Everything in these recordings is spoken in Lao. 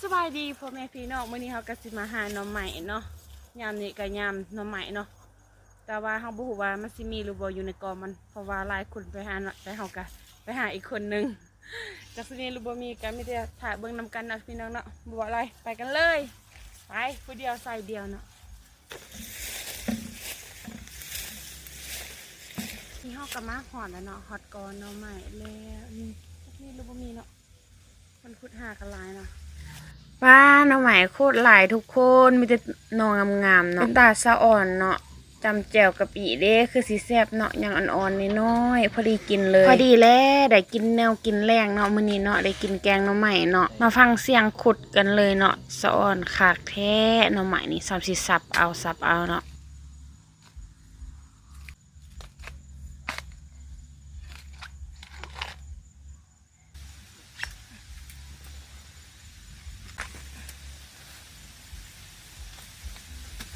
ສະບາຍດີພໍ່ແມ່ພີ່ນ້ອງ ມື້ນີ້ເຮົາກໍຊິມາຫາໜໍ່ໄມ້ເນາະ. ຍາມນີ້ກໍຍາມໜໍ່ໄມ້ເນາະ ແຕ່ວ່າເຮົາບໍ່ຮູ້ວ່າມັນຊິມີຫຼືບໍ່ຢູ່ໃນກອມັນ ເພາະວ່າຫຼາຍຄົນໄປຫາເນາະ ແຕ່ເຮົາກໍໄປຫາອີກຄົນໜຶ່ງ. ຈັກຊິມີຫຼືບໍ່ມີ ກໍມີແຕ່ຖ້າເບິ່ງນຳກັນເນາະພີ່ນ້ອງເນາະ. ບໍ່ເວົ້າຫຼາຍ ໄປກັນເລີຍ. ໄປ ຜູ້ດຽວໃສ່ດຽວເນາະ. ນີ້ເຮົາກໍມາຮອດແລ້ວເນາະ ຮອດກອໜໍ່ໄມ້ແລ້ວ. ນີ້ ຈັກມີຫຼືບໍ່ມີເນາະ. ມັນຂຸດຫາກັນຫຼາຍເນາະ. ປ້າ ໜໍ່ໄມ້ໂຄດຫຼາຍທຸກຄົນ ມີແຕ່ໜໍ່ງາມໆເນາະ ເປັນຕາສະອອນເນາະ. ຈ້ຳແຈ່ວກະປິເດ້ ຄືຊິແຊບເນາະ ຍັງອ່ອນໆນ້ອຍໆ ພໍດີກິນເລີຍ ພໍດີແລ້ວ ໄດ້ກິນແນວກິນແລງເນາະ ມື້ນີ້ເນາະ ໄດ້ກິນແກງໜໍ່ໄມ້ເນາະ. ມາຟັງສຽງຂຸດກັນເລີຍເນາະ ສະອອນຄັກແທ້. ໜໍ່ໄມ້ນີ້ສ່ຳຊິສັບເອົາ ສັບເອົາເນາະ.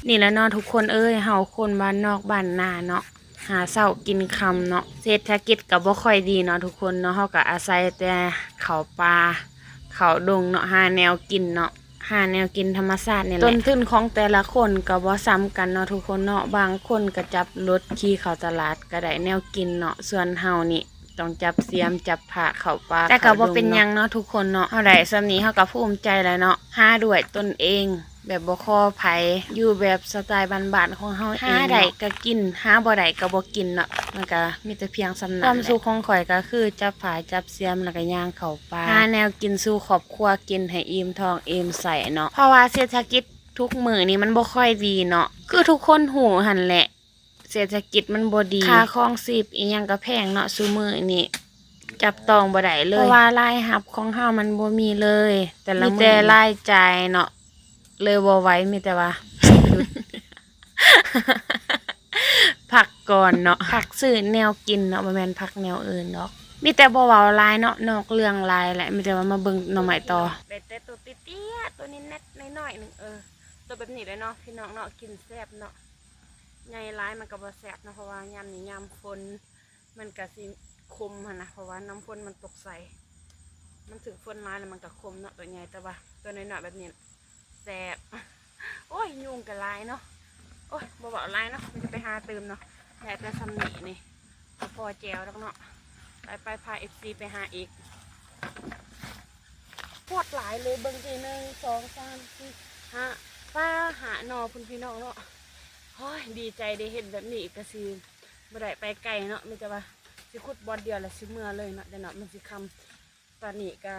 ນີ້ແຫຼະເນາະທຸກຄົນເອີຍ ເຮົາຄົນບ້ານນອກບ້ານນາເນາະ ຫາເຊົ້າກິນຄ່ຳເນາະ. ເສດຖະກິດກໍບໍ່ຄ່ອຍດີເນາະທຸກຄົນເນາະ ເຮົາກໍອາໄສແຕ່ເຂົ້າປ່າເຂົ້າດົງເນາະ ຫາແນວກິນເນາະ ຫາແນວກິນທຳມະຊາດນີ້ແຫຼະ. ຕົ້ນທຶນຂອງແຕ່ລະຄົນກໍບໍ່ສ່ຳກັນເນາະທຸກຄົນເນາະ ບາງຄົນກໍຈັບລົດຂີ່ເຂົ້າຕະຫຼາດກໍໄດ້ແນວກິນເນາະ ສ່ວນເຮົານີ້ ຕ້ອງຈັບສຽມຈັບພ້າເຂົ້າປ່າ ແຕ່ກໍບໍ່ເປັນຫຍັງເນາະທຸກຄົນເນາະ ເຮົາໄດ້ສ່ຳນີ້ເຮົາກໍພູມໃຈແລ້ວເນາະ. ຫາດ້ວຍຕົນເອງ ແບບບໍ່ຂໍໃຜ ຢູ່ແບບສະໄຕບ້ານໆຂອງເຮົາເອງເນາະ ຫາໄດ້ກໍກິນ ຫາບໍ່ໄດ້ກໍບໍ່ກິນເນາະ ມັນກໍມີແຕ່ພຽງສ່ຳນັ້ນແຫຼະ. ຄວາມສຸກຂອງຂ້ອຍກໍຄືຈັບພ້າຈັບສຽມ ແລ້ວກໍຍ່າງເຂົ້າປ່າ ຫາແນວກິນສູ່ຄອບຄົວກິນໃຫ້ອີ່ມທ້ອງອີ່ມໄສ້ເນາະ ເພາະວ່າເສດຖະກິດທຸກມື້ນີ້ມັນບໍ່ຄ່ອຍດີເນາະ ຄືທຸກຄົນຮູ້ຫັ້ນແຫຼະ. ເສດຖະກິດມັນບໍ່ດີ ຄ່າຄອງຊີບອີ່ຫຍັງກໍແພງເນາະ ຊຸມື້ນີ້ຈັບຕ້ອງບໍ່ໄດ້ເລີຍ ເພາະວ່າລາຍຮັບຂອງເຮົາມັນບໍ່ມີເລີຍ ແຕ່ລະມື້ມີແຕ່ລາຍຈ່າຍເນາະ ເລີຍບໍ່ໄຫວ ມີແຕ່ວ່າ ພັກກ່ອນເນາະ ພັກຊື້ແນວກິນເນາະ ບໍ່ແມ່ນພັກແນວອື່ນດອກ. ມີແຕ່ບໍ່ເວົ້າຫຼາຍເນາະ ນອກເລື່ອງຫຼາຍແຫຼະ ມີແຕ່ວ່າມາເບິ່ງໜໍ່ໄມ້ຕໍ່. ໄດ້ແຕ່ໂຕເຕ້ຍໆ ໂຕນີ້ແນັດນ້ອຍໆໜຶ່ງ ເອີ ໂຕແບບນີ້ແຫຼະເນາະ ພີ່ນ້ອງເນາະ ກິນແຊບເນາະ. ໃຫຍ່ຫຼາຍມັນກໍບໍ່ແຊບເນາະ ເພາະວ່າຍາມນີ້ຍາມຝົນ ມັນກໍຊິຂົມຫັ້ນນະ ເພາະວ່ານ້ຳຝົນມັນຕົກໃສ່ ມັນຖືກຝົນຫຼາຍແລ້ວມັນກໍຂົມເນາະ ໂຕໃຫຍ່ ແຕ່ວ່າໂຕນ້ອຍໆແບບນີ້ແຊບ. ໂອ້ຍ ຍຸງກໍຫຼາຍເນາະ ໂອ້ຍ ບໍ່ເວົ້າຫຼາຍເນາະ ມັນຈະໄປຫາຕື່ມເນາະ ໄດ້ແຕ່ສ່ຳນີ້ນີ້ ບໍ່ພໍແຈ່ວດອກເນາະ. ໄປໆ ພາເອັຟຊີໄປຫາອີກ ໂຄດຫຼາຍເລີຍ ເບິ່ງຊິ ໜຶ່ງ ສອງ ສາມ ສີ່ ຫ້າ ປ້າ ຫ້າໜໍ່ພຸ້ນ ພີ່ນ້ອງເນາະ. ໂອ້ຍ ດີໃຈເດ້ ເຮັດແບບນີ້ກໍຊິບໍ່ໄດ້ໄປໄກເນາະ ມີແຕ່ວ່າຊິຂຸດບ່ອນດຽວແລ້ວຊິເມືອເລີຍເນາະ ແຕ່ເນາະ ມັນຊິຄ່ຳ. ຕອນນີ້ກໍ